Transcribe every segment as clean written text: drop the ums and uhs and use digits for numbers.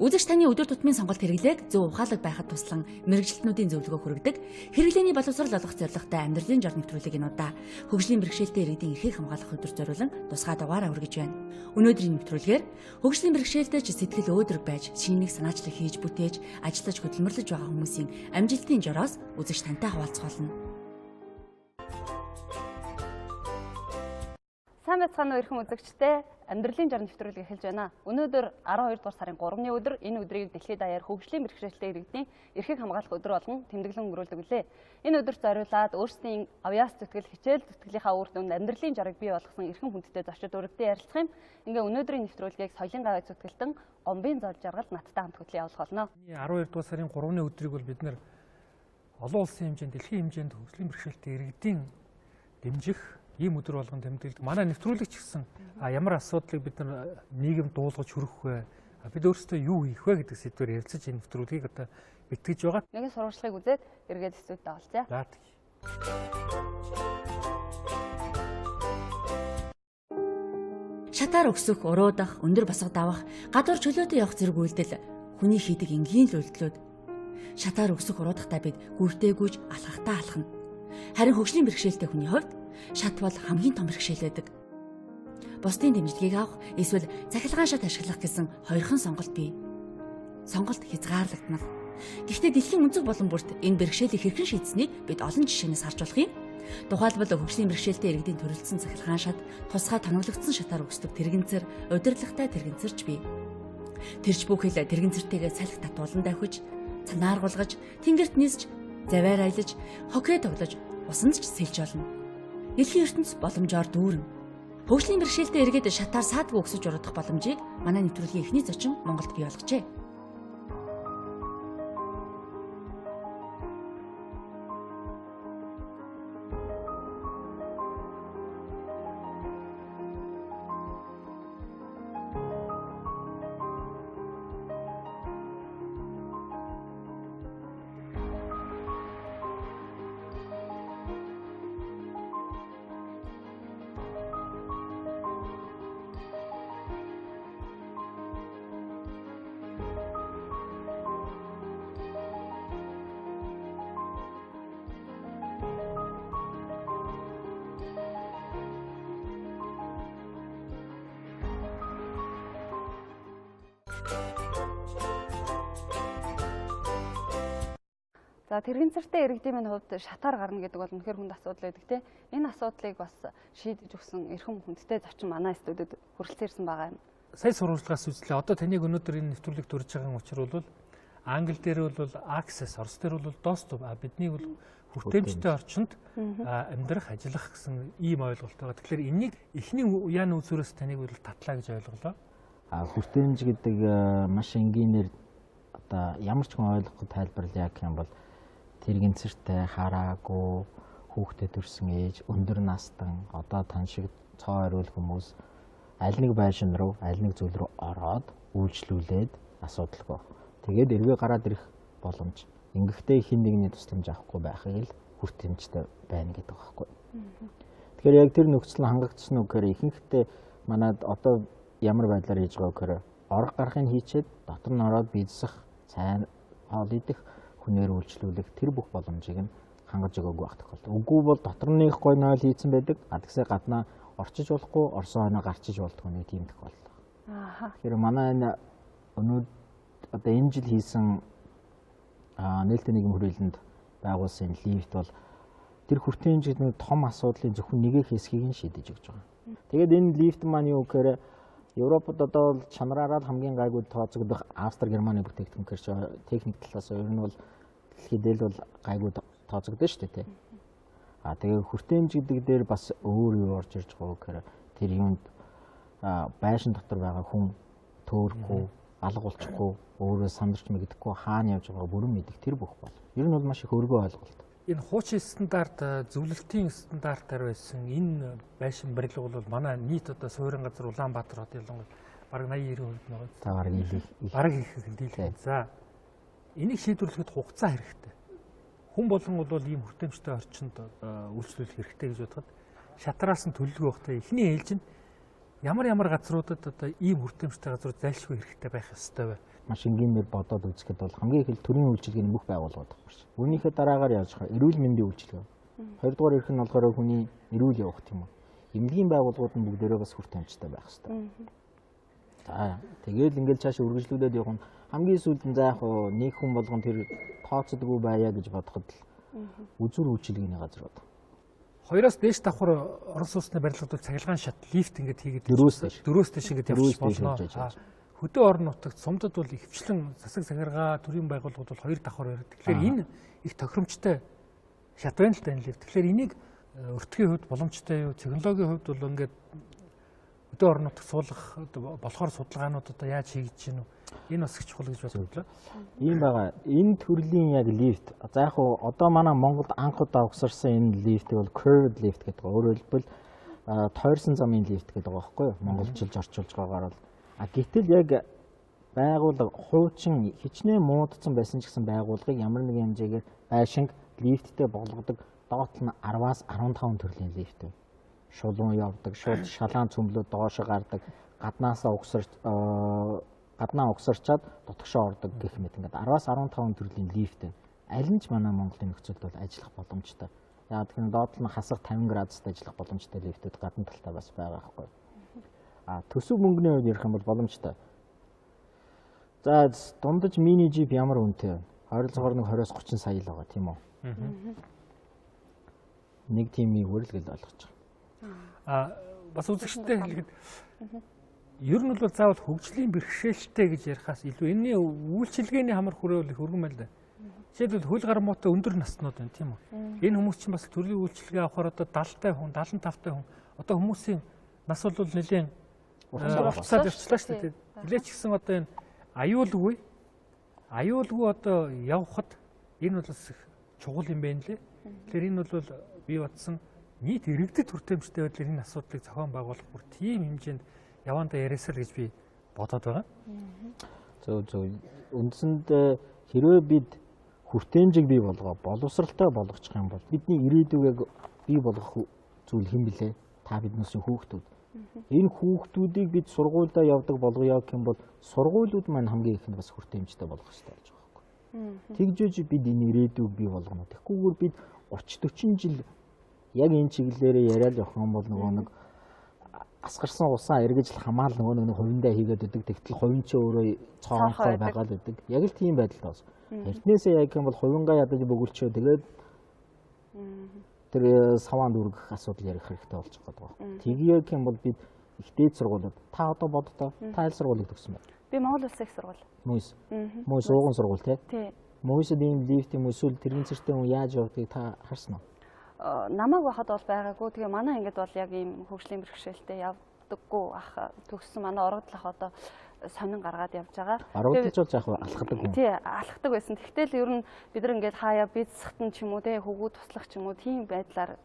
Үзэгч таны өдөр тутмын сонголт хэрэглээг зөв ухаалаг байхад туслан мэргэжилтнүүдийн зөвлөгөө хүргэдэг хэрэглээний боловсрол олгох зорилготой амьдралын жор нэвтрүүлэг энэ удаа хөгжлийн бэрхшээлтэй иргэдийн эрхийг хамгаалах өдөр зориулан тусгай дугаараа хүргэж байна. Өнөөдрийн нэвтрүүлгээр хөгжлийн бэрхшээлтэй ч сэтгэл өөдрөг байж шинэнийг санаачлаг хийж бүтээж ажиллаж хөдөлмөрлөж байгаа хүмүүсийн амжилтын жороос үзэгч тантай хаваалцах болно. Сайн байцгаана уу эрхэм үзэгчдээ. Амьдралын жор нэвтрүүлэг эхэлж байна. Өнөөдөр 12 дугаар сарын 3-ны өдөр энэ өдрийг дэлхийд даяар хөгжлийн бэрхшээлтэй иргэдийн эрхийг хамгаалах өдөр болгон тэмдэглэн өнгөрүүлдэг үлээ. Энэ өдөрт зориулаад өөрсдийн авьяас зүтгэл, хичээл зүтгэлийнхаа үр дүнд амьдралын жорыг бий болгосон эрхэм хүндтэй зочид өргөдөн ярилцах юм. Ингээ өнөөдрийн нэвтрүүлгийг соёлын гавай зүтгэлтэн Гомбын зол жаргал надтай хамт хөтлөн явуулах болно. 12 дугаар сарын 3-ны өдрийг бол бид нэр олон улсын хэмжээнд, дэлхийн хэмжээнд хөгжлийн бэрхшээлтэй иргэдийн дэмжих ийм өдөр болгон тэмдэглэдэг. Манай нэвтрүүлэгч гэсэн ямар асуудлыг бид нар нийгэмд дуулгаж хүргэх вэ? Бид өөрсдөө юу хийх вэ гэдэг сэдвээр ярилцаж энэ нэвтрүүлгийг одоо битгэж байгаа. Нэгэн сурвалжлагыг үзээд эргээд студид олцъя. За. Шатаар өксөх, уруудах, өндөр босго давах, гадуур чөлөөтэй явах зэрэг үйлдэл хүний хийдэг энгийн л үйлдэлүүд. Шатаар өксөх, уруудахдаа бид гүртэй гүйж, алхахтаа алхана. Харин хөгжлийн бэрхшээлтэй хүний хувьд шат бол хамгийн том бэрхшээл байдаг. Бусдын дэмжлэгийг авах эсвэл цахилгаан шат ашиглах гэсэн хоёрхан сонголт бий. Сонголт хязгаарлагдана. Гэхдээ дэлхийн өнцөг болон бүрт энэ бэрхшээлийг хэрхэн шийдсэнийг бид олон жишээнээс харж болох юм. Тухайлбал хөгжлийн бэрхшээлтэй иргэдийн төрөлдсөн цахилгаан шат, тусгай тоноглогдсон шатаар өсдөг тэрэгэнцэр, удирдлагатай тэрэгэнцэрч бий. Тэрч бүхэл тэрэгэнцэртэйгээ салхи татуулан давхиж, цанааргуулгаж, тэнгэрт нисж, завиар аялаж, хоккей тоглож, усанд ч сэлж болно. Дэлхийн ертөнц боломжоор дүүрэн. Хөгжлийн бэрхшээлтэй иргэд шатаар саадгүй өксөж уруудах боломжийг манай нэвтрүүлгийн эхний зочин Монголд бий болгожээ. За тэрэгэнцэртэй иргэдийн минь хувьд шатаар гарна гэдэг бол үнэхээр хүнд асуудал байдаг тийм. Энэ асуудлыг бас шийдэж өгсөн эрхэм хүндтэй зочин манай студид хүрэлцэн ирсэн байгаа юм. Сая сурвалжлагаас үзлээ. Одоо таныг өнөөдөр энэ нэвтрүүлэгт урьж байгаа учир бол англи дээр бол access, орос дээр бол доступ, бидний бол хүртээмжтэй орчинд амьдрах, ажиллах гэсэн ийм ойлголт байгаа. Тэгэхээр энийг эхний уян үзүүрээс таныг бол татлаа гэж ойлголоо. Хүртээмж гэдэг маш энгийнээр одоо ямар ч хүн ойлгохгүй тайлбарлая гэх юм бол тэрэгэнцэртэй, хараагүй, хүүхдэд төрсэн ээж, өндөр настан, одоо тань шиг цоо хариул хүмүүс аль нэг байшин руу, аль нэг зүйл рүү ороод үйлчлүүлээд асуудалгүй. Тэгээд эргээ гараад ирэх боломж. Ингэхдээ хэн нэгний тусламж авахгүй байхыг л хүртээмжтэй байна гэдэг байхгүй. Тэгэхээр яг тэр нөхцөл нь хангагдсан уу гэхээр ихэнхдээ манад одоо ямар байдлаар хийж байгаа гэхээр орох гарахыг хийчээд дотор нь ороод бизнесх, сайн хоол идэх, хүнээр үйлчлүүлэх тэр бүх боломжийг нь хангаж өгөөгүй байх тохиолдол. Үгүй бол дотор нь их гой нойл хийцэн байдаг. А тэгсээ гаднаа орчиж болохгүй, орсон хойноо гарчиж болдгоо нэг тийм тохиолдол. Тэгэхээр манай энэ өнөө одоо энэ жил хийсэн нээлттэй нийгэм хүрээлэнд байгуулсан лифт бол тэр хүртээмж гэдэг нэг том асуудлын зөвхөн нэг хэсгийг нь шийдэж өгч байгаа. Тэгээд энэ лифт маань юу гэхээр Европод одоо бол чанараараа л хамгийн гайгүй тооцогдох Австри, Германы бүтээгдэхүүн гэхээр техник талаас ер нь бол дэлхийд л бол гайгүй тооцогдсон шүү дээ, тий. А тэгээ хүртээмж гэдэг дээр бас өөр юу орж ирж байгаа гэхээр тэр юунд байшин дотор байгаа хүн төөрөхгүй, алга болчихгүй, өөрөө сандарч мэддэхгүй, хаана явж байгааг бүрэн мэдэх тэр бүх бол. Ер нь бол маш их өргөн ойлголт. Энэ хуучин стандарт, зөвлөлтийн стандартаар байсан энэ байшин барилга бол манай нийт одоо суурин газар Улаанбаатар хот ялангуяа бараг 80-90% байгаа. За бараг их. Бараг их дийлэх. За энийг шийдвэрлэхэд хугацаа хэрэгтэй. Хүн болгон бол ийм хүртээмжтэй орчинд үйлчлүүлэх хэрэгтэй гэж бодоход шатраас нь төлөвлөгөө өгөхдөө эхний ээлж нь ямар газруудад одоо ийм хүртээмжтэй газрууд зайлшгүй хэрэгтэй байх ёстой вэ? Маш энгийнээр бодоод үзэхэд бол хамгийн их л төрийн үйлчилгээний бүх байгууллагууд багш. Үүнийхээ дараагаар яаж хаа эрүүл мэндийн үйлчилгээ. Хоёрдугаар эрх нь болохоор хүний эрүүл явах тийм үү. Эмнэлгийн байгууллагууд нь бүгдээрээ бас хүртээмжтэй байх ёстой. За тэгэл ингээл цаашаа үргэлжлүүлээд явах нь хамгийн сүүлд нь за яг нэг хүн болгон тэр тооцдоггүй байя гэж бодоход л үзүр үйлчилгээний газрууд. Хоёроос дээш давхар орон сууцны барилгад бол цахилгаан шат лифт ингээд хийгээд дөрөөс дээш ингээд явчих болно. Хөдөө орон нутагт сумдад бол ихэвчлэн засаг захиргаа төрийн байгууллагууд бол хоёр давхар бариад. Тэгэхээр энэ их тохиромжтой шат байна л да энэ лифт. Тэгэхээр энийг өртгийн хувьд боломжтой юу? Технологийн хувьд бол ингээд хөдөө орон нутагт суулгах болохоор судалгаанууд одоо яаж хийгдэж байна вэ? Энэ бас их чухал гэж бодлоо. Ийм байгаа. Энэ төрлийн яг лифт. За яг одоо манай Монголд анх удаа угсарсан энэ лифтийг бол curved lift гэдэг. Өөрөөр хэлбэл тойрсон замын лифт гэдэг байгаа байхгүй юу? Монголчилж орчуулж байгаагаар бол. А гэтэл яг байгууллага хуучин хичнээн муудсан байсан ч гэсэн байгууллагыг ямар нэгэн хэмжээгээр байшинг лифттэй болгодог доод нь 10-аас 15 төрлийн лифт байна. Шулуун явдаг, шууд шалаан цөмлөө доошо гардаг, гаднаасаа угсарч гаднаа угсарчаад дотгошоо ордог гэх мэт ингээд 10-аас 15 төрлийн лифт байна. Аль нь ч манай Монголын нөхцөлд бол ажиллах боломжтой. Яг тэгэхээр доод нь хасах 50 градусд ажиллах боломжтой лифтүүд гадна талдаа бас байгаа байхгүй. А төсөв мөнгөний хувьд ярих юм бол боломжтой. За дундаж мини джип ямар үнэтэй вэ? Ойролцоогоор нэг 20-оос 30 сая л байгаа тийм үү? Нэг тийм ийгүүр л гэл ойлгож байгаа. А бас үзэгчтэй хэлэхэд ер нь бол заавал хөгжлийн бэрхшээлтэй гэж ярихаас илүү энэний үйлчилгээний хамар хүрээ бол их өргөн байл да. Жишээлбэл хөл гармуутай өндөр наснууд байна тийм үү? Энэ хүмүүс чинь бас төрлийн үйлчилгээ авахар одоо 70-тай хүн, 75-тай хүн одоо хүмүүсийн нас бол нэлээд уртсаад явчлаа шүү дээ. Билээ ч гэсэн одоо энэ аюулгүй одоо явхад энэ бол бас их чухал юм байна лээ. Тэгэхээр энэ бол би бодсон нийт иргэдэд хүртээмжтэй байдлаар энэ асуудлыг зохион байгуулах бүр тийм хэмжээнд явандаа яриасаа л гэж би бодоод байгаа. Зөв. Үндсэнд хэрвээ бид хүртээмжийг бий болгоо боловсралтай болгочих юм бол бидний ирээдүгийг бий болгох зүйл хэн блэ? Та биднээс хүүхдүүд. Энэ хүүхдүүдийг бид сургуульдаа явдаг болгоё гэх юм бол сургуулиуд маань хамгийн ихэнд бас хүртээмжтэй болгох хэрэгтэй болж байгаа байхгүй. Тэгжээж бид энэ ирээдүг бий болгоно. Тэгэхгүйгээр бид 30 40 жил яг энэ чиглэлээрээ яриад явах юм бол нөгөө нэг асгарсан усаа эргэж л хамаал нөгөө нэг хувиндаа хийгээд өгдөг. Тэгтэл хувин чи өөрөө цоонхой байгаад өгдөг. Яг л тийм байдалтай бас. Эртнээсээ яг юм бол хувингаа ядаж бөгөлчөө тэгээд тэр саваанд үргэх асуудал ярих хэрэгтэй болчих гээд байгаа. Тэгье гэх юм бол бид их дээд сургуулиуд та одоо боддоо та аль сургуулийг төгссөн бэ? Би Монгол Улсын их сургууль. Мөс. Мөс ууган сургууль тий? Тий. Мөсөд ийм лифт юм эсвэл тэрэгэн цэртэй хүн яаж явдгийг та харсан уу? Намайг байхад бол байгаагүй. Тэгээ манай ангид бол яг ийм хөгжлийн бэрхшээлтэй явдаггүй ах төгссөн манай ургадлах одоо сонин гаргаад явж байгаа. Ургадлаж бол яг алхадаг хүн. Тий, алхадаг байсан. Тэгтэл ер нь бид нар ингээд хаяа бизнесхтэн ч юм уу те хөвгүү туслах ч юм уу тийм байдлаар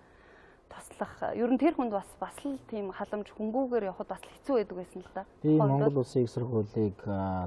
туслах. Ер нь тэр хүнд бас л тийм халамж хөнгүүгээр явхад бас хэцүү байдаг байсан л да. Би Монгол Улсын их сургуулийг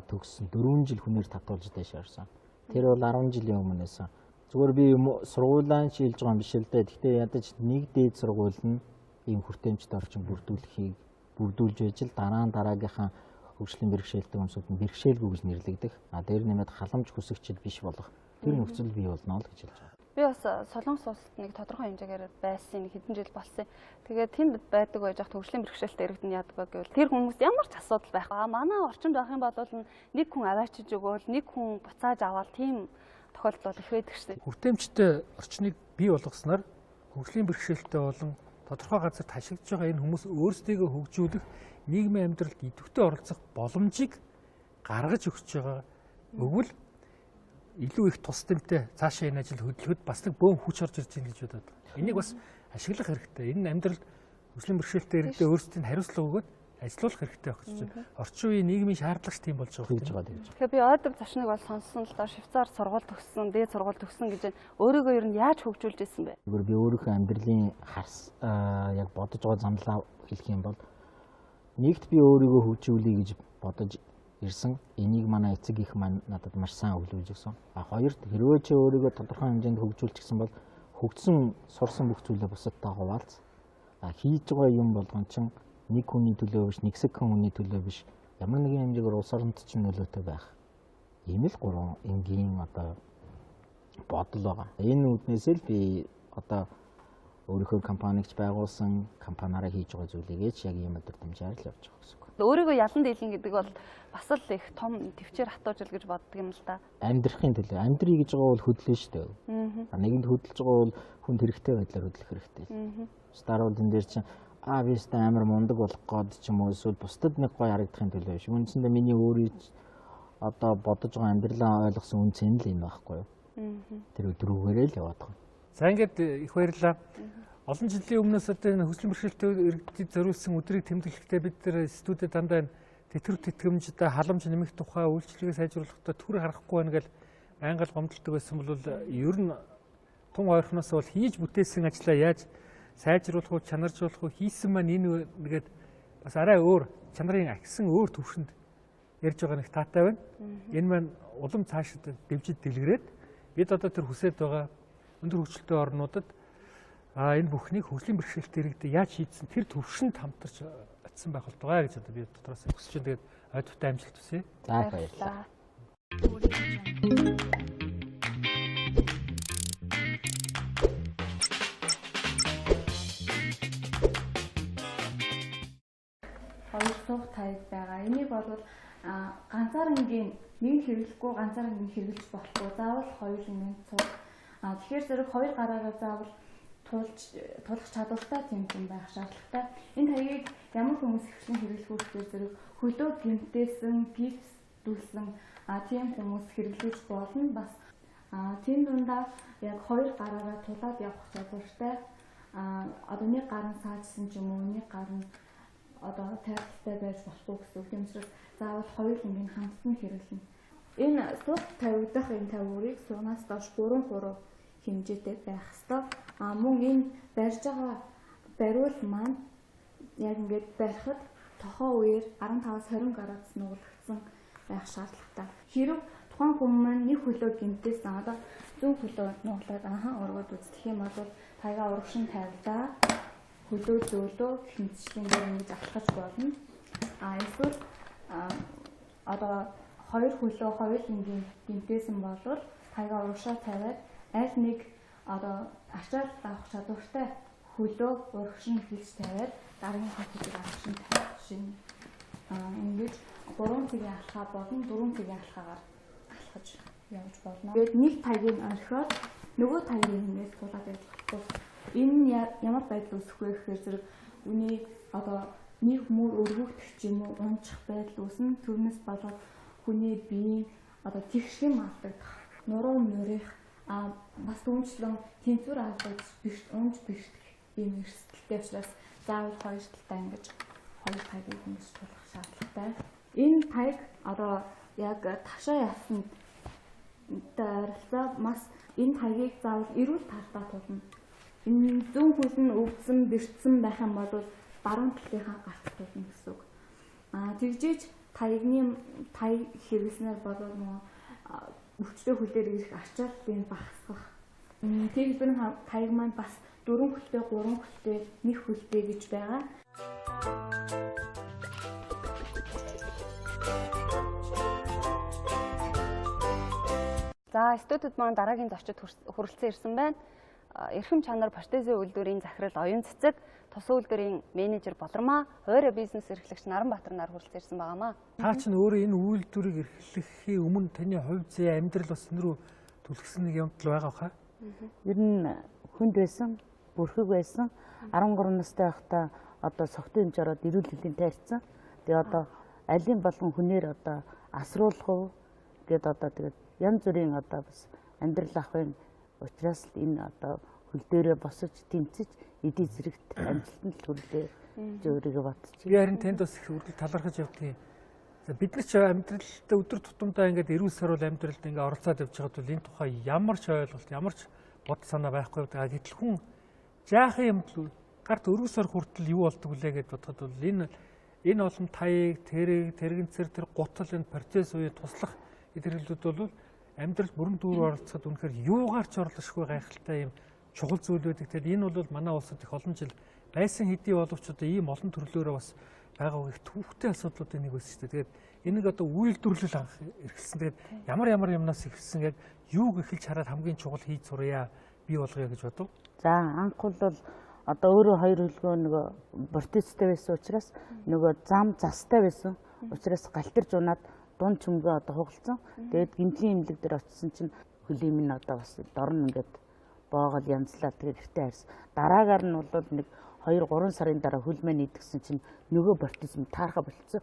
төгссөн 4 жил хүнээр татуулж дээш орсон. Тэр бол 10 жилийн өмнө байсан. Зүгээр би сургуулаа шилж байгаа юм биш л дээ. Гэхдээ ядаж нэг дээд сургууль нь ийм хүртээмжтэй орчин бүрдүүлэхийг бүрдүүлж байж л дараа нь дараагийнхаа хөгжлийн бэрхшээлтэй хүмүүсүүд нь бэрхшээлгүй гэж нэрлэгдэх. А дээр нэмээд халамж хүсэгчд биш болох тэр нөхцөл бий болно л гэж хэлж байгаа. Би бас Солонгос улсад нэг тодорхой хэмжээгээр байсан нэг хэдэн жил болсон. Тэгээд тэнд байдаг байж хат хөгжлийн бэрхшээлтэй иргэд нь яадаг вэ гэвэл тэр хүмүүс ямар ч асуудал байхгүй. А манай орчинд байх юм бол нэг хүн аваачиж өгөөл, нэг хүн буцааж аваад тийм тохиолдол бол их байдаг шүү дээ. Хүртээмжтэй орчныг бий болгосноор хөгжлийн бэрхшээлтэй болон тодорхой газарт хашигдж байгаа энэ хүмүүс өөрсдийгөө хөгжүүлэх, нийгмийн амьдралд идэвхтэй оролцох боломжийг гаргаж өгч байгаа. Өгвөл илүү их тус дэмтэй цаашаа энэ ажил хөдөлгөхөд бас нэг бөөн хүч орж ирж байна гэж бодод. Энийг бас ашиглах хэрэгтэй. Энэ амьдралд хөгжлийн бэрхшээлтэй иргэдээ өөрсдийн хариуцлага өгөөд ажилуулах хэрэгтэй байх гэж байна. Орчин үеийн нийгмийн шаардлага тийм болж байгаа юм. Тэгэхээр би ойдом зочныг бол сонссон л доо Швейцар сургууль төгссөн, дээд сургууль төгссөн гэж өөрийгөө ер нь яаж хөгжүүлж ирсэн бэ? Зүгээр би өөрийнхөө амьдралын харс яг бодож байгаа замлаа хэлэх юм бол нэгт би өөрийгөө хөгжүүлэе гэж бодож ирсэн. Энийг манай эцэг их маань надад маш сайн өглөөж өгсөн. А хоёрт хэрвээ чи өөрийгөө тодорхой хэмжээнд хөгжүүлчихсэн бол хөгжсөн, сурсан бүх зүйлээ бусадтай хуваалц. А хийж байгаа юм болгон чинь нэг хүний төлөө биш, нэгсэг хүний төлөө биш, ямар нэгэн хэмжээгээр улс оронд чинь нөлөөтэй байх. Ийм л гурван энгийн одоо бодол байгаа. Энэ үүднээс л би одоо өөрийнхөө компанигч байгуулсан, компаниараа хийж байгаа зүйлийгээ ч яг ийм өдөр дэмжээр л явж байгаа гэсэн үг. Өөрийгөө ялан дийлэн гэдэг бол бас л их том төвчээр хатуужил гэж боддог юм л да. Амьдрахын төлөө. Амьдрий гэж байгаа бол хөдлөн шүү дээ. Нэгэнд хөдөлж байгаа бол хүнд хэрэгтэй байдлаар хөдлөх хэрэгтэй. Бусдаар бол энэ дээр чинь би өстой амар мундаг болох гээд ч юм уу эсвэл бусдад нэг гоё харагдахын төлөө биш. Үндсэндээ миний өөрийн одоо бодож байгаа амьдралаа ойлгосон үнц нь л энэ байхгүй юу? Тэр өдрүүгээрээ л яваад байгаа. За ингээд их баярлалаа. Олон жилийн өмнөөс одоо энэ хөгжлийн бэрхшээлтэй иргэдэд зориулсан өдрийг тэмдэглэхдээ бид нар студид дандаа энэ тэтгэр тэтгэмжтэй халамж нэмэх тухай үйлчилгээг сайжруулахдаа төр харахгүй байна гэж байнга л гомдолдог байсан бол ер нь тун ойрхоноос бол хийж бүтээсэн ажлаа яаж сайжруулах уу, чанаржуулах уу хийсэн маань энэ нэгэд бас арай өөр чанарын ахисан өөр төвшөнд ярьж байгаа нэг таатай байна. Энэ маань улам цаашид дэвжид дэлгэрээд бид одоо тэр хүсээд байгаа өндөр хөгжилтэй орнуудад энэ бүхнийг хөгжлийн бэрхшээлтэй иргэдэд яаж хийдсэн тэр төвшөнд хамтарч очисон байх болтугай гэж одоо би дотроос хүсэж байна. Тэгээд ой төвтэй амжилт хүсье. За баярлалаа. Хоёр суух таяг байгаа. Энийг бол ганцаарнгийн нэг хэрэглэхгүй ганцаарнгийн хэрэглэж болохгүй. Заавал хоёулангийн цуг. Тэгэхээр зэрэг хоёр гараараа заавал тулах чадвартай тийм хүн байх шаардлагатай. Энэ таягийг ямар хүмүүс ихэвчлэн хэрэглэх вэ гэхээр зэрэг хөлөө гэмтээсэн, гипс дүүлсэн тийм хүмүүс хэрэглэж болно. Бас тийм дундаа яг хоёр гараараа тулаад явах чадвартай. Одоо нэг гар нь саажсан ч юм уу, нэг гар нь одоо тайралтай байж болохгүй гэсэн үг. Тийм учраас заавал хоёуланг нь хамтан хэрэглэнэ. Энэ суух тавигдах энэ тавиурыг суунаас доош 3 3 хэмжээтэй байх ёстой. Мөн энэ барьж байгаа бариул маань яг ингээд барихад тохоо үеэр 15-аас 20 градус нугалагдсан байх шаардлагатай. Хэрв тухайн хүн маань нэг хөлөө гэмтээсэн, одоо зүүн хөлөө нугалаад ургаад үздэг юм бол таягаа урагшин тавилаа. Хөлөө зөөлөө гэх мэтчлэн ингэж алхаж болно. Эсвэл одоо хоёр хөлөө хоёулангийн гэмтээсэн бол таягаа урагшаа тавиад аль нэг одоо ачаал авах чадвартай хөлөө урагшин хэлж тавиад дараагийн хөлийг урагшин тавих шинэ. Ингэж 3 цагийн алхаа болон 4 цагийн алхаагаар алхаж явж болно. Тэгээд нэг таягийг орхиод нөгөө таягийг ингэж тулаад явж болохгүй. Энэ нь ямар байдал үүсэх вэ гэхээр зэрэг үний одоо нэг мөр өргөгдөх ч юм уу унчих байдал үүснэ. Тэрнээс болоод хүний биеийн одоо тэгшим алдагдах, нуруу мөрөх, бас түнчлэн тэнцвэр алдаж унж бэртэх ийм эрсдэлтэй учраас заавал хоёр талдаа ингэж хоёр таягийг ингэж тулах шаардлагатай. Энэ таяг одоо яг тавшаа явсан ойролцоо бас энэ таягийг заавал эрүүл талдаа тулна. Энэ зүүн хөл нь өвдсөн, бэртсэн байх юм бол баруун талынхаа гарт тулна гэсэн үг. Тэгжээж таягны таяг хэрэглэснээр болоод нөгөө өвчтөе хөлөөр ирэх ачааллыг багасгах. Тэгбэр таяг маань бас 4 хөлтэй, 3 хөлтэй, 1 хөлтэй гэж байгаа. За, студид маань дараагийн зочид хүрэлцэн ирсэн байна. Эрхэм чанар протезийн үйлдвэрийн захирал Оюун Цэцэг, тус үйлдвэрийн менежер Болормаа, хуваарь бизнес эрхлэгч Наранбаатар нар хүрэлцэн ирсэн байгаамаа. Та чинь өөрөө энэ үйлдвэрийг эрхлэхийн өмнө таны хувь зээ амьдрал бас энэ рүү түлхсэн нэг юмдал байгаа хаа? Ер нь хүнд байсан, бүрхэг байсан. 13 настай байхдаа одоо согтын хэмж ороод эрүүл хөлийн тайрцсан. Тэгээ одоо алийн болгон хүнээр одоо асруулах уу гэд одоо тэгээд янз бүрийн одоо бас амьдрал авахын учраас л энэ одоо хөл дээрээ босож тэмцэж эдийн зэрэгт амжилтанд л хүрлээ. гэж өөрийгөө бодчих. Би харин танд бас их үргэлж талархаж явдгийн. За бид нар ч амьдралдаа өдөр тутамдаа ингээд эрүүл саруул амьдралд ингээд оролцоод явж байхад бол энэ тухай ямар ч ойлголт, ямар ч бод санаа байхгүй. Гэтэл хүн жаахан юм гарт өргөсөр хүртэл юу болдог вүлээ гэдээ бодоход бол энэ олон таяг, тэрэг, тэрэгэнцэр, тэр гутал энэ процесс үеийн туслах хэрэглүүд бол амьдрал бүрэн дүүр оролцоход үнэхээр юугаар ч орлошгүй гайхалтай юм чухал зүйл байдаг. Тэгэхээр энэ бол манай улсад их олон жил байсан хэдий боловч одоо ийм олон төрлөөрөө бас байгаа их төвхтэй асуудлуудын нэг байсан шүү дээ. Тэгээд энийг одоо үйлдвэрлэл анх эрхэлсэн. Тэгээд ямар юмнаас эхэлсэн, яг юуг эхэлж хараад хамгийн чухал хийж сурья, бий болгоё гэж бодов. За анх бол одоо өөрөө хоёр хөлгөө нөгөө протезтэй байсан учраас нөгөө зам застай байсан учраас галтарж унаад дунд чөмгөө одоо хугалцсан. Тэгээд гэмтлийн эмнэлэг дээр очисон чинь хөлийн минь одоо бас дорн ингээд боогол янзлаа, тэгээд гэртээ харсан. Дараагаар нь бол нэг 2-3 сарын дараа хөл мэн идэгсэн чинь нөгөө протез нь таарха болцсон.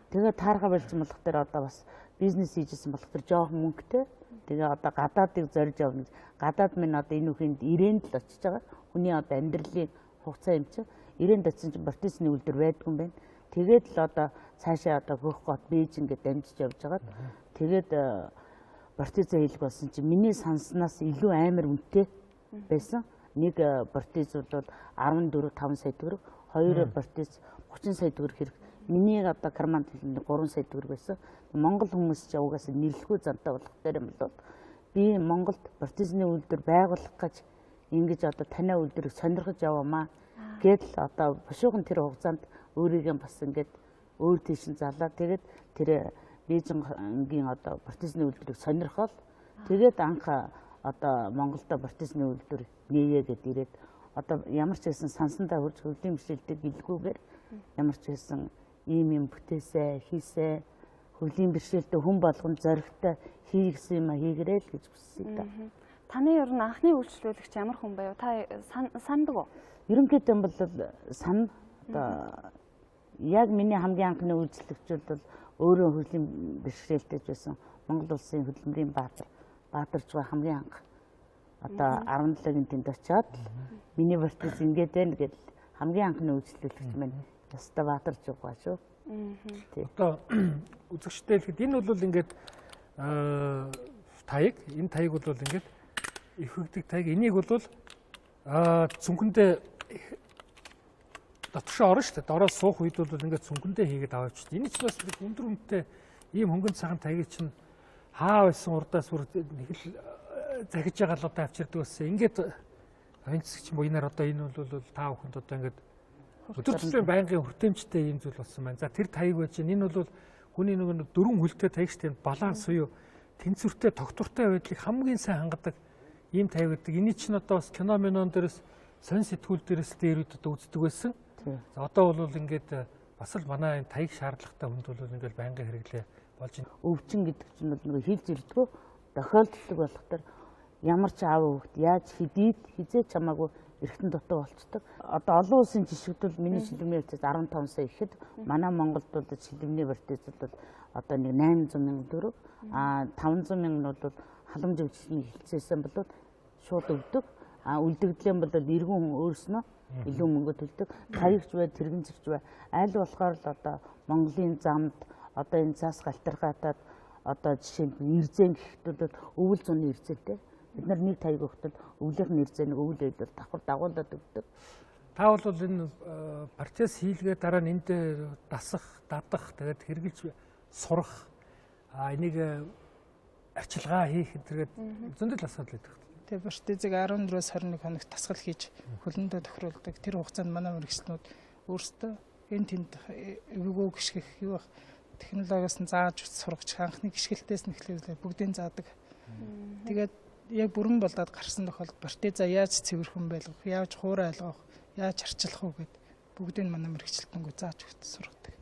Тэгээд таарха болцсон болох дээр одоо бас бизнес хийжсэн болох дээр жоохон мөнгөтэй. Тэгээ одоо гадаадыг зорж явна гэж. Гадаад минь одоо энэ үхэнд ирэнд л очиж байгаа. Хүний одоо амьдралын хугацаа юм чинь ирэнд очисон чинь протезны үйлдвэр байдгүй юм байна. Тэгээд л одоо цаашаа одоо хөх гот Бээжин гэдээ дамжиж явж байгаад тэгээд протезээ хийлг болсон чинь миний санснаас илүү амар үнэтэй байсан. Нэг протез бол 14.5 сая төгрөг, хоёр протез 30 сая төгрөг хэрэг. Миний одоо карман төлөнд 3 сая төгрөг байсан. Монгол хүмүүс ч угаасаа нэрлэхгүй зантай болох дээр юм бол би Монголд протезны үйлдвэр байгуулах гэж ингэж одоо танай үйлдвэрийг сонирхож яваамаа гэдэл одоо бушуухан тэр хугацаанд өөрийгөө бас ингээд өөр тийш нь залаа. Тэгээд тэр Бээжингийн одоо протезны үйлдвэрийг сонирхол. Тэгээд анх одоо Монголдо протезны үйлдвэр нээе гэд ирээд одоо ямар ч байсан сансандаа хурж хөвлийн бэрхшээлтэй гэлгүүгээр ямар ч байсан ийм юм бүтээсэ, хийсэ, хөвлийн бэрхшээлтэй хүн болгон зоригтой хий гэсэн юм хийгэрээ л гэж хүссэн та. Таны ер нь анхны үйлчлүүлэгч ямар хүн байв? Та сандаг уу? Ерөнхийдөө бол сан одоо яг миний хамгийн анхны үйлчлэгч бол өөрөө хөгжлийн бэрхшээлтэй байсан Монгол улсын хөдөлмөрийн Баатаржгаа хамгийн анх одоо 17-гийн тэнд очиод миний протез ингээд байна гэдэл хамгийн анхны үйлчлүүлэгч маань яста Баатаржгаа шүү. Одоо үзэгчтэй хэлэхэд энэ бол ингээд таяг, энэ таяг бол ингээд эвхэгдэг таяг. Энийг бол цүнхэндээ дотгошоо орно шүү дээ. Дороо суух үед бол ингээд цүнхэндээ хийгээд аваач. Энэ ч бас өндөр үнэтэй ийм хөнгөн цагаан таягийг чинь хаа байсан урдаас бүр нэг л захиж байгаа л одоо авчирдаг байсан. Ингээд оюун цэцэг чинь буйнаар одоо энэ бол та бүхэнд одоо ингээд өдөр тутмын байнгын хүртээмжтэй ийм зүйл болсон байна. За тэр таяг байж энэ бол хүний нөгөө дөрвөн хөлтэй таяг шүү дээ. Баланс буюу тэнцвэртэй тогтвортой байдлыг хамгийн сайн хангадаг ийм таяг гэдэг. Эний чинь одоо бас кино минон дээрээс сонь сэтгүүл дээрээс дээр үед одоо үздэг байсан. За одоо бол ингээд бас л манай энэ таяг шаардлагатай хүнд бол ингээд байнгын хэрэглээ болж байна. Өвчин гэдэг чинь бол нөгөө хилж ирдгүү тохиолдолтой болох төр ямар ч аав хүүхэд яаж хэдийд хизээ чамаагүй эргэтэн дутуу болцдог. Одоо олон улсын жишгүүд бол миний шилмийн протез 15 сая ихэд манай Монголд бол шилмийн протез бол одоо нэг 800 мянган төгрөг, а 500 мянган нь бол халамж хөгжлийн хэлцээсэн бол шууд өгдөг. А үлдэгдлийн бол эргэн хүн өөрснөө илүү мөнгө төлдөг. Таягч бай, тэрэгэн зэрч бай. Аль болохоор л одоо Монголын замд одоо энэ цаас галтаргаатаад одоо жишээ нь эрзэн гэхэд бол өвөл зуны эрзэнтэй. Бид нар нэг таяг өгтөл өвлийнх нь эрзэн өвөл үед бол давхар дагуулад өгдөг. Та бол энэ процесс хийлгээ дараа нь энд дасах, дадах, тэгээд хэрэгжилж сурах, энийг арчилгаа хийх энэ зөндөл асуудал байдаг. Тэгээ протезыг 14-өөс 21 хоног тасгал хийж хөлөндөө тохируулдаг. Тэр хугацаанд манай мэргэжилтнүүд өөрсдөө энэ тэнд эвгүй гიშгэх юу байх технологиос нь зааж сургаж анхны гიშгэлтээс нь эхлэв бүгдийг заадаг. Тэгээд яг бүрэн болдоод гарсан тохиолдолд протеза яаж цэвэрхэн байлгах, яаж хуурай айлгах, яаж арчилах уу гэд бүгдийг манай мэргэжилтэнгүү зааж өгч сургадаг.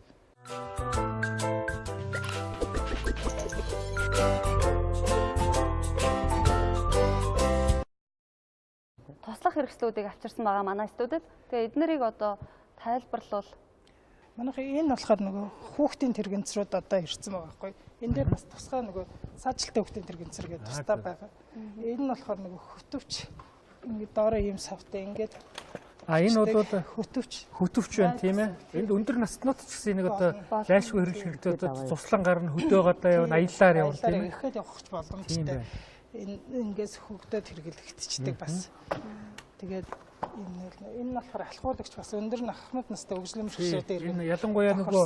Туслах хэрэгслүүдийг авчирсан байгаа манай студид. Тэгээ эднэрийг одоо тайлбарлавал манайх энэ болохоор нөгөө хүүхдийн тэрэгэнцрүүд одоо ирсэн байгаа байхгүй. Энэ дээр бас тусгай нөгөө саажилттай хүүхдийн тэрэгэнцэр гэдэг тусдаа байгаа. Энэ нь болохоор нөгөө хөтөвч ингээд доороо ийм савтай ингээд А энэ бол хөтөвч. Хөтөвч байна тийм ээ. Энд өндөр наснууд ч гэсэн энийг одоо лайшгүй хэрэглэх хэрэгтэй, одоо цуслан гарна, хөдөө гадаа явна, аяллаар явна тийм ээ. Ихэд явах ч боломжтой. Энэ ингээс хөгдөд хэрэглэгдчихдэг бас. Тэгээд энэ нь болохоор алхуулагч бас өндөр ахмад настай хөгжлийн бэрхшээлтэй иргэн. Энэ ялангуяа нөгөө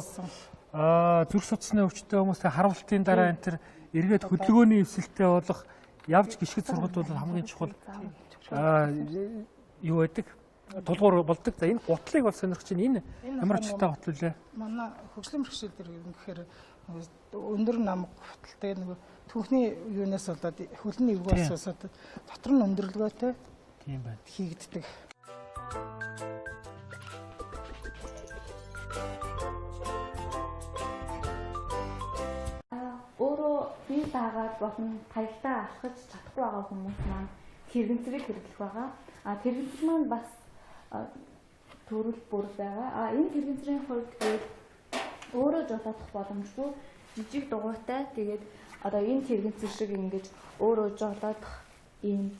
зүрх судасны өвчтөй хүмүүстэй харуултын дараа энэ төр эргээд хөдөлгөөний эвсэлтэй болох явж гიშгэж сургад бол хамгийн чухал юу байдаг? Тулгуур болдог. За энэ гутлыг бол сонирхож байна. Энэ ямар учиртай гутал вэ? Манай хөгжлийн бэрхшээл дээр гэхээр өндөр нам гуталтай нөгөө түүхний юунаас болоод хөлний эвгээс болоод дотор нь өндөрлөгөөтэй тийм байна. Хийгддэг. Өөрөө бие даагаад болон таялтаа алхаж чадахгүй байгаа хүмүүс маань тэрэгцрийг хэрэглэх байгаа. А тэрэгцэр маань бас төрөл бүр байгаа. А энэ тэрэгцрийн хувьд гэвэл өөрөө жолоодох боломжгүй жижиг дугуйтай. Тэгээд одоо энэ тэрэгцэр шиг ингэж өөрөө жолоодох ийм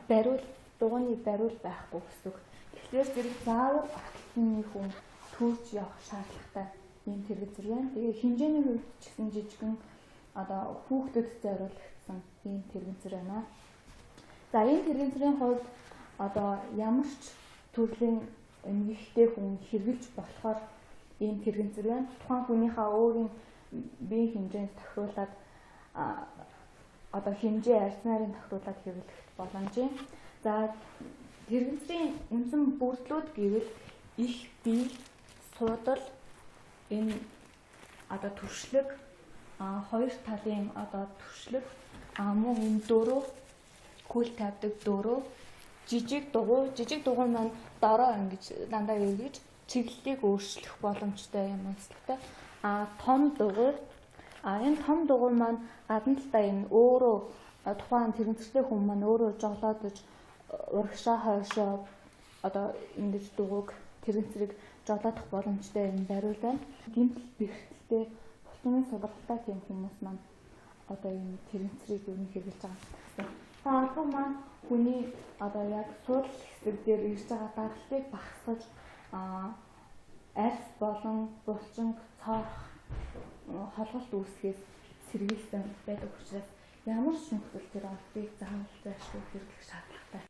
бариул дугуйны бариул байхгүй гэсэн үг. Тэгэхээр зэрэг заавал огтлны хүн төрж явах шаардлагатай ийм тэрэгцэр байна. Тэгээ хэмжээний хувьд ч гэсэн жижигэн одоо хүүхдэд зориулагдсан ийм тэрэгцэр байна. За энэ тэрэгцрийн хувьд одоо ямар ч төрлийн эмгэгтэй хүн хэрэглэж болохоор ийм тэрэгцэр байна. Тухайн хүнийхээ өөрийн биеийн хэмжээнд тохируулаад одоо хэмжээ арьснарын тохируулаад хэрэглэх боломжийн. За тэрэгцрийн үндсэн бүрдлүүд гэвэл их бие, суудал, энэ одоо түршлэг, хоёр талын одоо түршлэг, мөн энэ дөрөв хөл тавьдаг дөрөв, жижиг дугуй, жижиг дугуй маань дороо ингэж дандаа эргэж чиглэлийг өөрчлөх боломжтой юм онцлогтой. Том дугуй, энэ том дугуй маань гадна талдаа энэ өөрөө тухайн тэрэгцэртэй хүн маань өөрөө жолоодож урагшаа хойшоо одоо ингэж дугуйг тэрэгцрийг жолоодох боломжтой юм бариул байна. Гэмтэл бэрхтэлтэй булчингийн сулралтай тийм хүмүүс маань одоо энэ тэрэгцрийг юу хэрэглэж байгаа. Албан маань хүний одоо яг суудал хэсэг дээр ирж байгаа даралтыг багасгаж арьс болон булчин цоорох холголт үүсгэхээс сэргийлсэн байдаг учраас ямар ч нөхцөл тэр албыг заавал зайлшгүй хэрэглэх шаардлагатай.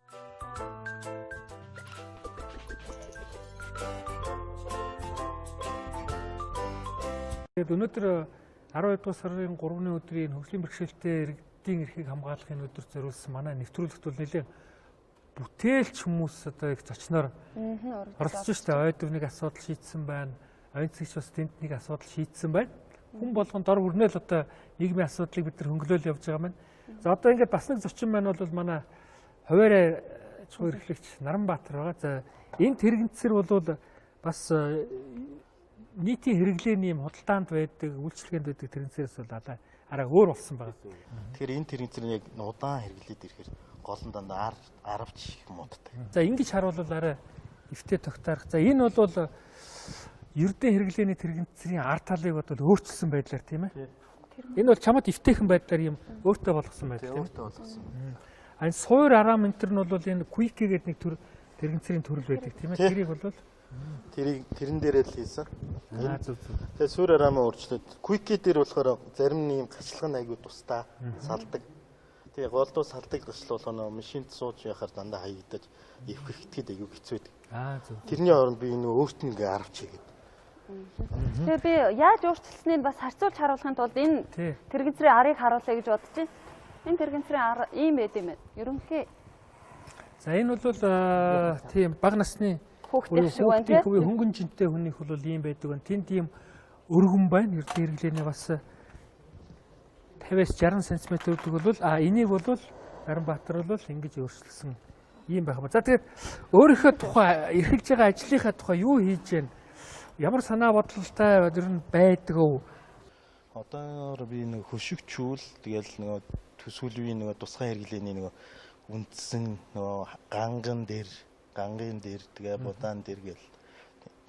Тэгээд өнөөдөр 12 дугаар сарын 3-ны өдрийн хөгжлийн бэрхшээлтэй иргэдийн эрхийг хамгаалахын өдөр зориулсан манай нэвтрүүлэгт бол нэлээд бүтээлч хүмүүс одоо их зочноор оролцож штэ. Ойдов нэг асуудал шийдсэн байна. Оюун цэгч бас тэнд нэг асуудал шийдсэн байна. Хүн болгон дор бүрнэл одоо нийгмийн асуудлыг бид нар хөнгөлөөл явж байгаа маань. За одоо ингээд бас нэг зочин маань бол манай хуваарь чухал эрхлэгч Наранбаатар байгаа. За энэ тэрэгцэр бол бас нийтийн хэрэглээний юм худалдаанд байдаг, үйлчилгээнд байдаг тэрэгцэрээс бол арай өөр болсон байгаа. Тэгэхээр энэ тэрэгцэр нь яг удаан хэрэглээд ирэхээр гол нь дандаа аравч их мууддаг. За ингэж харуул арай эвтэй тогтоорох. За энэ бол ердийн хэрэглээний тэрэгцрийн ар талыг бол өөрчилсөн байдлаар тийм ээ. Энэ бол чамд эвтэйхэн байдлаар юм өөртөө болгосон байдал тийм ээ. Өөртөө болгосон. А энэ суур арам энэ төр нь бол энэ квики гэдэг нэг төр тэрэгцрийн төрөл байдаг тийм ээ. Тэрийг бол тэрийг тэрэн дээрээ л хийсэн. Зөв зөв. Тэгээ суур арамаа өөрчлөөд квики дээр болохоор зарим нэг юм гачлага нь айгүй тусдаа салдаг. Тэгээ голдуу салдаг гачлал болгоно машинд сууж яхаар дандаа хаягдаж эвхэхтэд айгүй хэцүү байдаг. Зөв. Тэрний оронд би энэ өөрт нь ингээ аравч хийгээд. Тэгээ би яаж өөрчилснийг бас харьцуулж харуулахын тулд энэ тэрэгцрийн арыг харуулъя гэж бодож байна. Энэ тэрэгцрийн ар ийм байд юм байна. Ерөнхий. За энэ бол тийм бага насны хүүхдийн шиг байна тийм. Хөнгөн жинтэй хүнийх бол ийм байдаг байна. Тэнд ийм өргөн байна. Ердийн хэрэглээний бас 50-аас 60 см гэдэг бол энийг бол Наранбаатар бол ингэж өөрчилсөн ийм байх юм. За тэгээд өөрийнхөө тухай эрхэлж байгаа ажлынхаа тухай юу хийж гэн? Ямар санаа бодолтой ер нь байдаг вэ? Одоор би нэг хөшигчүүл тэгэл нөгөө төсвөлвийн нөгөө тусгай хэрэглээний нөгөө үндсэн нөгөө ганган дээр, гангийн дээр тэгээ будаан дээр гэл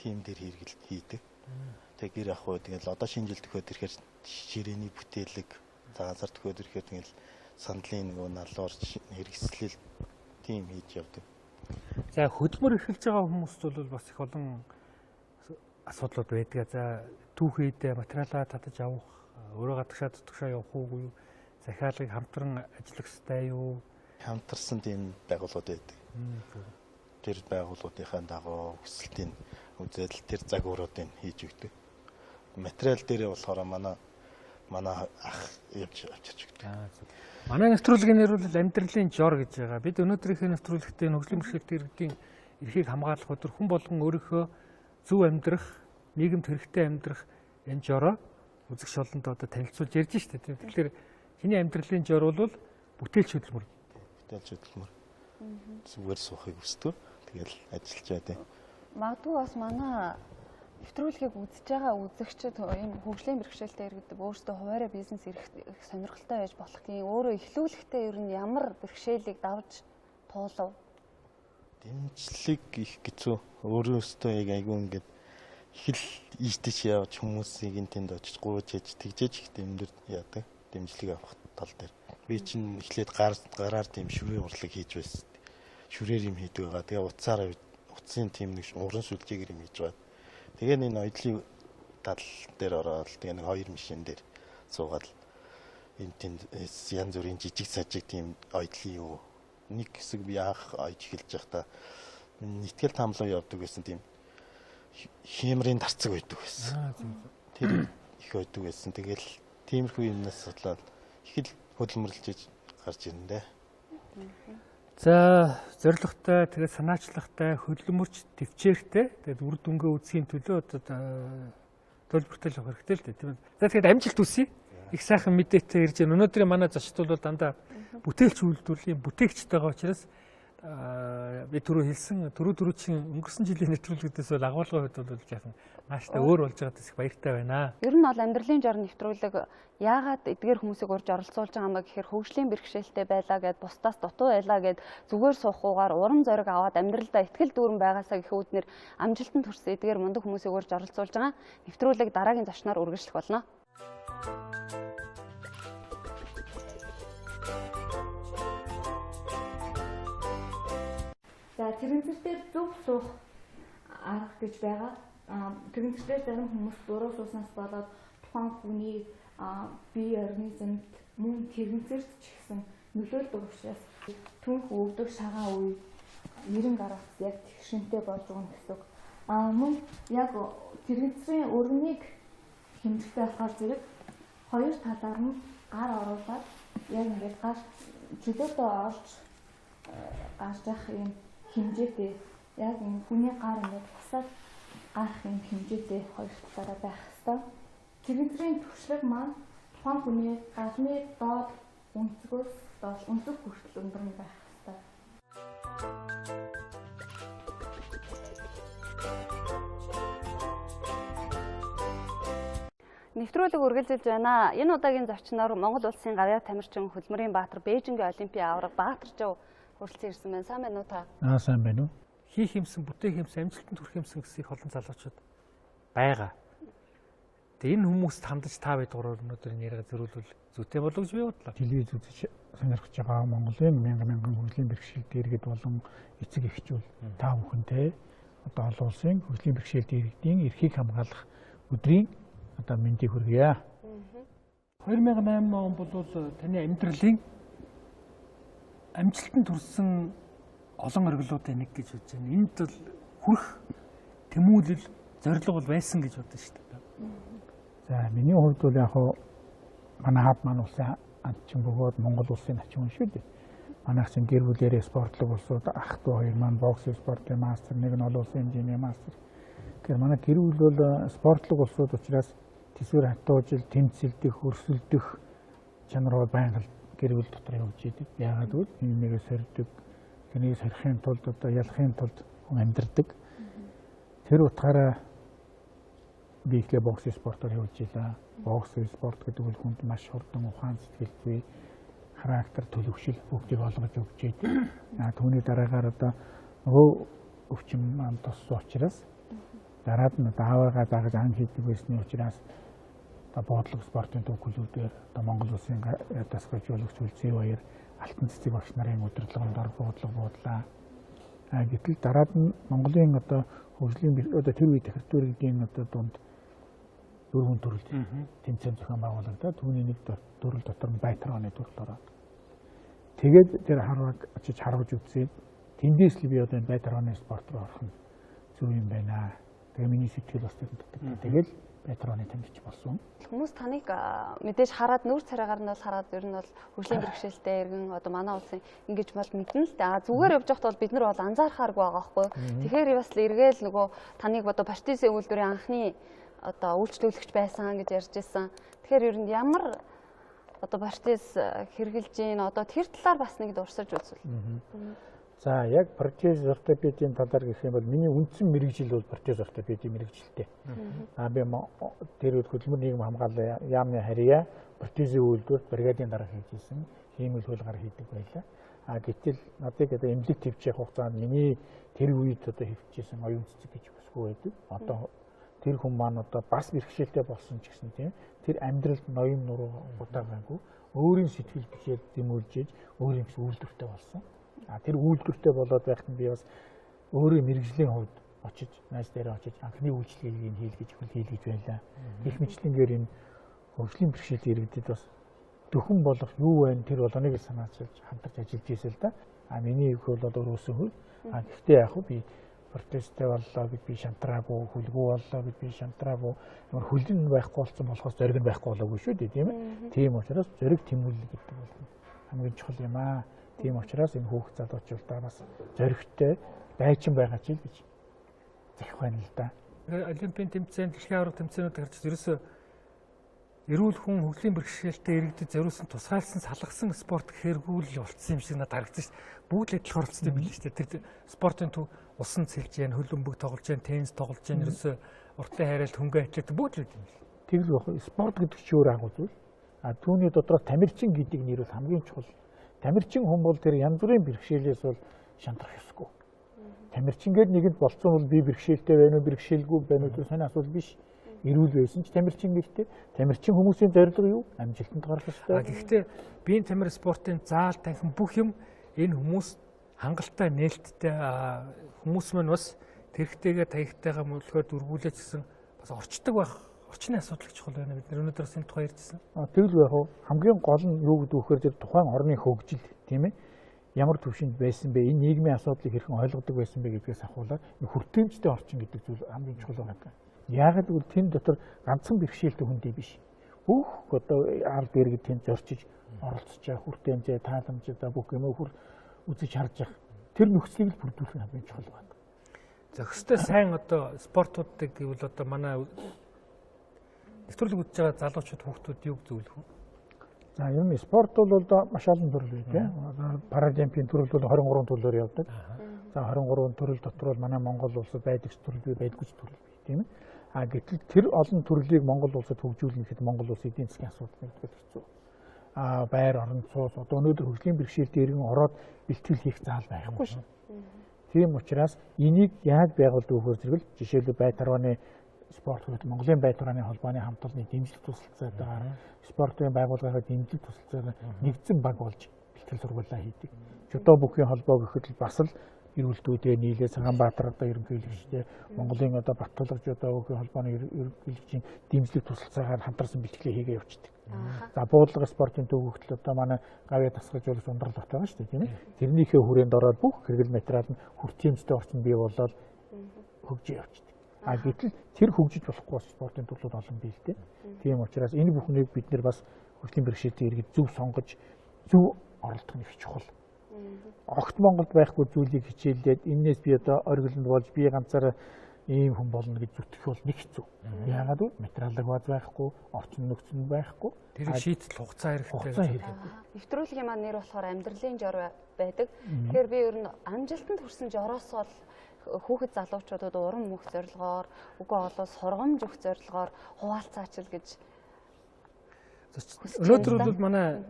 тийм дээр хэрэгэл хийдэг. Тэгээ гэр ах уу тэгэл одоо шинэ жил төхөөд ирэхээр ширээний бүтээлэг цагаан сар төхөөд ирэхээр тэгэл сандлын нөгөө налуур хэрэгслэл тийм хийж явдаг. За хөдөлмөр эрхэлж байгаа хүмүүст бол бас их олон асуудлууд байдаг. За түүхийдээ материалаа татаж авах, өөрөө гадагшаа дутагшаа явах уугүй юу? Захиалгыг хамтран ажиллах ёстой юу? Хамтарсан тийм байгууллагууд байдаг. Тэр байгууллагуудынхаа дагуу хүсэлтийн үзэл тэр загваруудыг хийж өгдөг. Материал дээрээ болохоор манай ах явж авчирч өгдөг. Манай нэвтрүүлгийн нэр бол амьдралын жор гэж байгаа. Бид өнөөдрийнхээ нэвтрүүлэгтээ хөгжлийн бэрхшээлтэй иргэдийн эрхийг хамгаалах өдөр хүн болгон өөрийнхөө зөв амьдрах, нийгэмд хэрэгтэй амьдрах энэ жороо үзэгч олонд одоо танилцуулж ярьж штэ. Тэгэхээр чиний амьдралын жор бол бүтээлч хөдөлмөр. Бүтээлч хөдөлмөр. Зүгээр суухыг хүсдэг. Тэгэл ажиллаж байдаг. Магадгүй бас манай нэвтрүүлгийг үзэж байгаа үзэгчид ийм хөгжлийн бэрхшээлтэй иргэдэг өөрсдөө хуваараа бизнес эрхэх сонирхолтой байж болох юм. Өөрөө эхлүүлэхдээ ер нь ямар бэрхшээлийг давж туулав? Дэмжлэг их хэцүү. Өөрөөсөө яг айгүй ингээд их л ийштэйч явж хүмүүсийг эн тэнд очиж гуйж ээж тэгжээж их дэмдэр яадаг. Дэмжлэг авах тал дээр. Би чинь эхлээд гараар тийм шүрээ урлаг хийж байсан. Шүрээр юм хийдэг байгаа. Тэгээ утсаараа утсын тийм нэг уран сүлжээгээр юм хийж байгаа. Тэгээ энэ ноёдлын тал дээр ороод тэгээ нэг хоёр машин дээр суугаад энэ тэнд янз бүрийн жижиг сажиг тийм ойдлын юу нэг хэсэг би анх ойж эхэлж байхдаа нийтгэл таамлаа явдаг байсан тийм хэмрийн дарцаг байдаг байсан. Тэр их байдаг байсан. Тэгэл тиймэрхүү юмнаас судлаад их л хөдөлмөрлөж гарч ирнэ дээ. За зорилготой, тэгээд санаачлагтай, хөдөлмөрч, төвчээртэй, тэгээд үр дүнгээ үзэхийн төлөө одоо төлбөртэй л явах хэрэгтэй л дээ, тийм ээ. За тэгэхээр амжилт хүсье. Их сайхан мэдээтэй ирж байна. Өнөөдрийн манай зочд бол дандаа бүтээлч үйлдвэрлэлийн бүтээгчтэй байгаа учраас би түрүү хэлсэн түрүүчийн өнгөрсөн жилийн нэвтрүүлгүүдээс бол агуулгын хувьд бол жаахан нааштай өөр болж байгаадас их баяртай байна. Ер нь бол амьдралын жор нэвтрүүлэг яагаад эдгээр хүмүүсийг урьж оролцуулж байгаа юм бэ гэхээр хөгжлийн бэрхшээлтэй байлаа гэд бусдаас дутуу байлаа гэд зүгээр суухгүйгээр урам зориг аваад амьдралдаа ихтгэл дүүрэн байгаасаа гэх үүднээр амжилтанд хүрсэн эдгээр мундаг хүмүүсийг урьж оролцуулж байгаа. Нэвтрүүлэг дараагийн зочноор үргэлжлэх болно. За тэрэгцэр дээр зөв суух арга гэж байгаа. Тэрэгцэр дээр зарим хүмүүс буруу сууснаас болоод тухайн хүний бие организмд мөн тэрэгцэрт ч гэсэн нөлөөлдөг учраас түнх өвдөх шагаан үе 90 гаруй яг тэгшинтэй болж байгаа гэсэн үг. Мөн яг тэрэгцрийн өргөнийг хэмжихтэй болохоор зэрэг хоёр талаар нь гар оруулаад яг ингээд гар чөлөөтэй орж гарч явах юм хэмжээтэй яг энэ хүний гар ингээд басаад гарах юм хэмжээтэй хоёр талаараа байх ёстой. Тэрэгцрийн түвшлэг маань тухайн хүний галны доод өнцгөөс доош өнцөг хүртэл өндөр нь байх ёстой. Нэвтрүүлэг үргэлжилж байна. Энэ удаагийн зочноор Монгол улсын гавьяа тамирчин хөдөлмөрийн баатар Бээжингийн олимпийн аварга Баатаржав хүрэлцэн ирсэн байна. Сайн байна уу та? Аа сайн байна уу? Хийх юмсан, бүтээх юмсан, амжилтанд хүрэх юмсан гэсэн их олон залуучууд байгаа. Тэгээ энэ хүмүүст хандаж та бид гурав өнөөдөр яриага зөрүүлвэл зүйтэй болов гэж би бодлоо. Телевиз үзэж сонирхож байгаа Монголын мянган мянган хөгжлийн бэрхшээлтэй иргэд болон эцэг эхчүүд та бүхэнтэй одоо олон улсын хөгжлийн бэрхшээлтэй иргэдийн эрхийг хамгаалах өдрийн одоо мэндийг хүргье. 2008 он бол таны амьдралын амжилтанд хүрсэн олон оргилуудын нэг гэж бодож байна. Энд бол хүрэх тэмүүлэл, зорилго бол байсан гэж бодсон шүү дээ. За миний хувьд бол яг хуу манай хав маань улсын анчин бөгөөд Монгол улсын ачин хүн шүү дээ. Манайх чинь гэр бүлээрээ спортлог улсууд ах дүү хоёр маань бокс спортын мастер, нэг нь олон улсын хэмжээний мастер. Тэгэхээр манай гэр бүл бол спортлог улсууд учраас төсвөр хатуужил, тэмцэлдэх, өрсөлдөх чанар бол байнга гэр бүл дотор явж идэг. Яагаад гэвэл нэг нэгээ сорьдог, тэнийг сорихын тулд одоо ялахын тулд хүн амьдардаг. Тэр утгаараа би ихлэ бокс спортоор явж илаа. Бокс спорт гэдэг бол хүнд маш хурдан ухаан сэтгэл зүй, характер, төлөвшил бүгдийг олгож өгч идэг. Түүний дараагаар одоо нөгөө өвчин маань туссан учраас дараад нь одоо аавыгаа дагаж ан хийдэг байсны учраас одоо буудлага спортын төв клубээр одоо Монгол улсын дасгалжуулагч Үлзий баяр Алтан цэцэг багш нарын удирдлаганд ор буудлага буудлаа. Гэтэл дараад нь Монголын одоо хөгжлийн одоо тэр үед тахирдүргийн одоо дунд дөрвөн төрөл тэмцээн зохион байгуулагдаад түүний нэг төрөл дотор нь Байтарганы төрөл ороод. Тэгээд тэр харваг очиж харваж үзээд тэндээс л би одоо энэ Байтарганы спорт руу орох нь зөв юм байна. Тэгээ миний сэтгэл бас тэр дотор. Тэгэл Байтарганы тамирч болсон. Хүмүүс таныг мэдээж хараад нүүр царайгаар нь бол хараад ер нь бол хөгжлийн бэрхшээлтэй иргэн одоо манай улсын ингэж бол мэднэ л дээ. Зүгээр явж байхад бол бид нар бол анзаархааргүй байгаа байхгүй. Тэгэхээр бас л эргээл нөгөө таныг одоо партизын үйлдвэрийн анхны одоо үйлчлүүлэгч байсан гэж ярьж ирсэн. Тэгэхээр ер нь ямар одоо партиз хэрглэж гин одоо тэр талаар бас нэг дурсаж үзвэл. За яг протез ортопедийн талаар гэх юм бол миний үндсэн мэргэжил бол протез ортопедийн мэргэжилтэй. Би тэр үед хөдөлмөр нийгэм хамгааллын яамны харьяа протезийн үйлдвэрт бригадын дарга хийж исэн, хиймэл хуулгаар хийдэг байлаа. Гэтэл надыг одоо эмнэлэг твчэх хугацаанд миний тэр үед одоо хөвчээсэн оюун цэцэг гэж бүсгүй байдаг. Одоо тэр хүн маань одоо бас бэрхшээлтэй болсон ч гэсэн тийм тэр амьдралд ноён нуруу удаагаагүй өөрийн сэтгэл бичээд зэмүүлжээж өөрийн гэсэн үйлдвэртэй болсон. Тэр үйлдвэртэй болоод байхад нь би бас өөрийн мэргэжлийн хувьд очиж найз дээрээ очиж анхны үйлчлэгийг хийл гэж хөл хийл гэж байлаа. Гэх мэтлэнгээр энэ хөгжлийн бэрхшээлтэй иргэдэд бас дөхөн болох юу байна тэр болгоныг санаачилж хамтарч ажиллаж ийсэн л да. Миний их бол өрөөсөн хөл. Гэхдээ яг би протесттэй боллоо гэж би шантраагүй, хүлгүү боллоо гэж би шантраагүй. Ямар хөлн байхгүй болсон болохоос зориг нь байхгүй болоогүй шүү дээ, тийм ээ. Тийм учраас зориг тэмүүлэл гэдэг бол хамгийн чухал юм аа. Тийм учраас энэ хүүхд залуучуудаа бас зоригтой дайчин байгаа ч л гэж захих байна л да. Олимпийн тэмцээн, дэлхийн аварга тэмцээнүүд гарч ерөөсөө эрүүл хүн хөгжлийн бэрхшээлтэй иргэдэд зориулсан тусгаалсан салгасан спорт гэхэргүй л болцсон юм шиг надад харагдсан шүү дээ. Бүгд л адилхан оролцсон юм билээ шүү дээ. Тэр спортын төв усан цэлж яана, хөл бөмбөг тоглож яана, теннис тоглож яана, ерөөсөө уртлын хайралт, хөнгө атлет бүгд л юм билээ. Тэгэл байх. Спорт гэдэг чинь өөр агуу зүйл. Түүний дотроос тамирчин гэдэг нэр бол хамгийн чухал. Тамирчин хүн бол тэр янз бүрийн бэрхшээлээс бол шантрах ёсгүй. Тамирчин гээд нэгэнд болцсон бол би бэрхшээлтэй байна уу, бэрхшээлгүй байна уу тэр сони асуудал биш. Эрүүл байсан ч тамирчин гэртээ. Тамирчин хүмүүсийн зорилго юу? Амжилтанд гарах ёстой. Гэхдээ биеийн тамир спортын заал танхим бүх юм энэ хүмүүс хангалттай нээлттэй хүмүүс мань бас тэрхтэйгээ таягтайгаа мөлхөөр дөрвүүлээч гэсэн бас орчдөг байх. Орчны асуудал чухал байна. Бид нар өнөөдөр бас энэ тухай ярьжсэн. Тэгэл байх уу? Хамгийн гол нь юу гэдэг вэ гэхээр тэр тухайн орны хөгжил, тийм ээ? Ямар түвшинд байсан бэ? Энэ нийгмийн асуудлыг хэрхэн ойлгодог байсан бэ гэдгээс ахуулаад хүртээмжтэй орчин гэдэг зүйл хамгийн чухал байна. Яагаад гэвэл тэн дотор ганцхан бэрхшээлтэй хүндээ биш. Бүх одоо ард иргэд тэнд зорчиж оролцож байгаа хүртээмжээ, тааламжаа бүх юм хөр үзэж харж явах тэр нөхцөлийг л бүрдүүлэх нь хамгийн чухал байна. Зохистой сайн одоо спортуудыг гэвэл одоо манай нэвтрүүлэг үзэж байгаа залуучууд хүүхдүүд юг зөвлөх вэ? За ер нь спорт бол одоо маш олон төрөл бий тийм. Паралимпийн төрөл бол 23 төрлөөр явдаг. За 23 төрөл дотор бол манай Монгол улсад байдаг төрөл бий, байдгүй төрөл бий тийм ээ. Гэтэл тэр олон төрлийг Монгол улсад хөгжүүлнэ гэхэд Монгол улс эдийн засгийн асуудал нэгдүгээр хэцүү. Байр орон сууц одоо өнөөдөр хөгжлийн бэрхшээлтэй иргэн ороод бэлтгэл хийх заал байхгүй шин. Тийм учраас энийг яаж байгуулдаг вэ гэхээр жишээлбэл Байтарваны спорт хөт Монголын Байтарваны холбооны хамт олонны дэмжлэг тусалцаатайгаар спортын байгууллагын дэмжлэг тусалцаагаар нэгдсэн баг болж бэлтгэл сургуулаа хийдэг. Жүдо бүхийн холбоо гэхэд бас л эрүүлтүүдээ нийлээ Цагаанбаатар одоо ерөнхийлөгчтэй Монголын одоо Баттулгаж одоо бүхийн холбооны ерөнхийлөгчийн дэмжлэг тусалцаагаар хамтарсан бэлтгэлээ хийгээ явчихдаг. За буудлага спортын төвөгтөл одоо манай гавьяа тасгаж ундрал бат байгаа шүү дээ, тийм ээ. Тэрнийхээ хүрээнд ороод бүх хэрэгэл материал нь хүртээмжтэй орчин бий болоод хөгжиж явчихдаг. Гэтэл тэр хөгжиж болохгүй спортын төрлүүд олон бий л дээ. Тийм учраас энэ бүхнийг бид нэр бас хөгжлийн бэрхшээлтэй иргэд зөв сонгож зөв оролдох нь их чухал. Огт Монголд байхгүй зүйлийг хичээллээд энээс би одоо оргилонд болж би ганцаараа ийм хүн болно гэж зүтгэх бол нэг хэцүү. Яагаад вэ? Материалын бааз байхгүй, орчин нөхцөл байхгүй. Тэр шийдэл хугацаа хэрэгтэй. Нэвтрүүлгийн маань нэр болохоор амьдралын жор байдаг. Тэгэхээр би ер нь амжилтанд хүрсэн жороос бол хүүхэд залуучуудад урам өгөх зорилгоор, үгүй болоо сургамж өгөх зорилгоор хуваалцаач л гэж. Өнөөдөр бол манай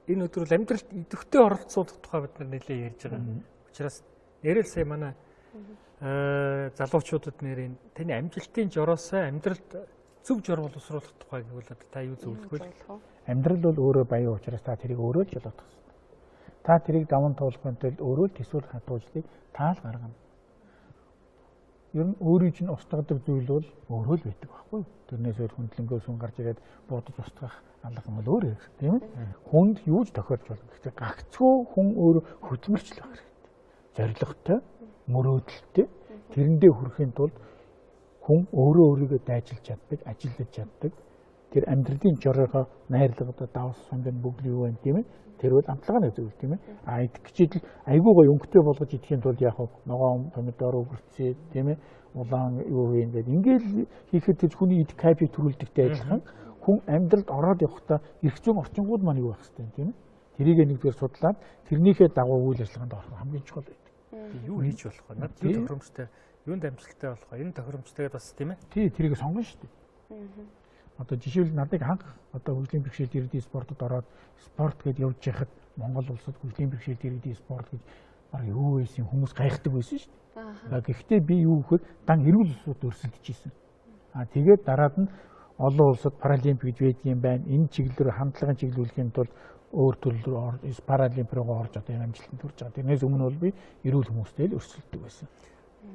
энэ өдөр бол амьдралд идэвхтэй оролцуулах тухай бид нар нэлээд ярьж байгаа. Учраас нэрэл сая манай залуучуудад нэрийн таны амжилтын жороосоо амьдралд зөв жор боловсруулах тухай гэвэл одоо та юу зөвлөх вэ? Амьдрал бол өөрөө баян учраас та тэрийг өөрөө л жолоодох ёстой. Та тэрийг даван туулахын тулд өөрөө л төсөөлөх хатуужлыг та л гаргана. Ер нь өөрийн чинь устгадаг зүйл бол өөрөө л байдаг байхгүй юу? Тэрнээс өөр хүндлэнгөөс хүн гарч ирээд буудаж устгах алга юм бол өөр юм, тийм ээ. Хүнд юу ч тохиолж болно. Гэхдээ гагцхүү хүн өөрөө хөдөлмөрчлөх хэрэгтэй. Зорилготой, мөрөөдөлтэй тэрэндээ хүрэхийн тулд хүн өөрөө өөрийгөө дайчилж чаддаг, ажиллаж чаддаг. Тэр амьдралын жоройгоо найрлага одоо давс сонгон бүглий юу юм, тийм ээ. Тэр бол амтлагын зүйл, тийм ээ. А идэх гэж айгүй гоё өнгөтэй болгож идэхийн тулд яг ногоон помидор өгөрцөө, тийм ээ. Улаан юу юм гээд ингээл хийхэд тэр хүний идэх кайфыг төрүүлдэгтэй адилхан хүн амьдралд ороод явахдаа эрх зүйн орчингууд маань юу байх хэвтэй юм, тийм ээ. Тэрийг нэгдүгээр судлаад тэрнийхээ дагуу үйл ажиллагаанд орох хамгийн чухал байдаг. Юу хийж болох вэ? Над юу тохиромжтой, юунд амжилттай болох вэ? Энэ тохиромжтойгээд бас, тийм ээ. Тий, тэрийг сонгоно шүү дээ. Одоо жишээлбэл надыг анх одоо хөгжлийн бэрхшээлт иргэдийн спортод ороод спорт гэдээ явж байхад Монгол улсад хөгжлийн бэрхшээлт иргэдийн спорт гэж баг юу байсан хүмүүс гайхдаг байсан шүү дээ. Гэхдээ би юу гэхээр дан эрүүл улсууд өрсөлдөж ирсэн. А тэгээд дараад нь олон улсад паралимп гэж байдаг юм байна. Энэ чиглэл рүү хандлагын чиглүүлэхийн тулд өөр төрөл рүү паралимп руу орж одоо энэ амжилтанд хүрч байгаа. Тэрнээс өмнө бол би эрүүл хүмүүстэй л өрсөлддөг байсан.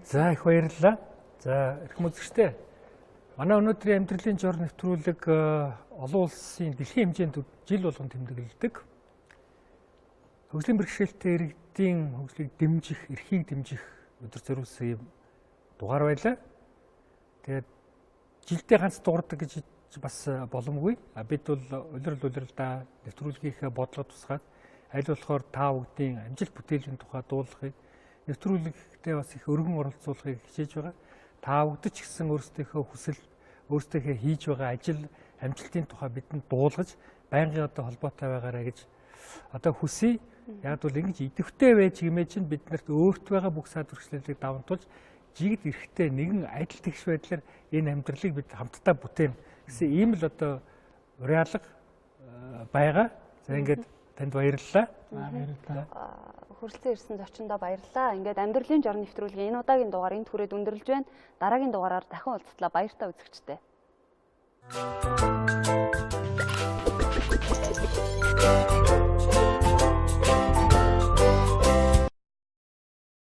За их баярлалаа. За эрхэм үзэгчдээ, манай өнөөдрийн амьдралын жор нэвтрүүлэг олон улсын дэлхийн хэмжээнд жил болгон тэмдэглэдэг. Хөгжлийн бэрхшээлтэй иргэдийн хөгжлийг дэмжих, эрхийг дэмжих өдөр зориулсан юм дугаар байлаа. Тэгээд жилдээ ганц дуурдаг гэж бас боломгүй. Бид бол улирал улиралдаа нэвтрүүлгийнхээ бодлого тусгаад аль болохоор та бүгдийн амжилт бүтээлийн тухай дуулахыг, нэвтрүүлэгтээ бас их өргөн оролцуулахыг хичээж байгаа. Та бүгд ч гэсэн өөрсдийнхөө хүсэл, өөрсдийнхээ хийж байгаа ажил, амжилтын тухай бидэнд дуулгаж байнгын одоо холбоотой байгаарай гэж одоо хүсье. Яг бол ингэж идэвхтэй байж гэмээ чинь биднэрт өөрт байгаа бүх саад бэрхшээлийг даван тулж жигд эрэхтэй нэгэн адил тэгш байдлаар энэ амьдралыг бид хамтдаа бүтээн гэсэн ийм л одоо уриалга байгаа. За ингээд танд баярлалаа. Баярлалаа. Хүрэлцэн ирсэн зочиндоо баярлалаа. Ингээд амьдралын жор нэвтрүүлгийн энэ удаагийн дугаар энд хүрээд өндөрлөж байна. Дараагийн дугаараар дахин уулзтлаа. Баяртай үзэгчдээ.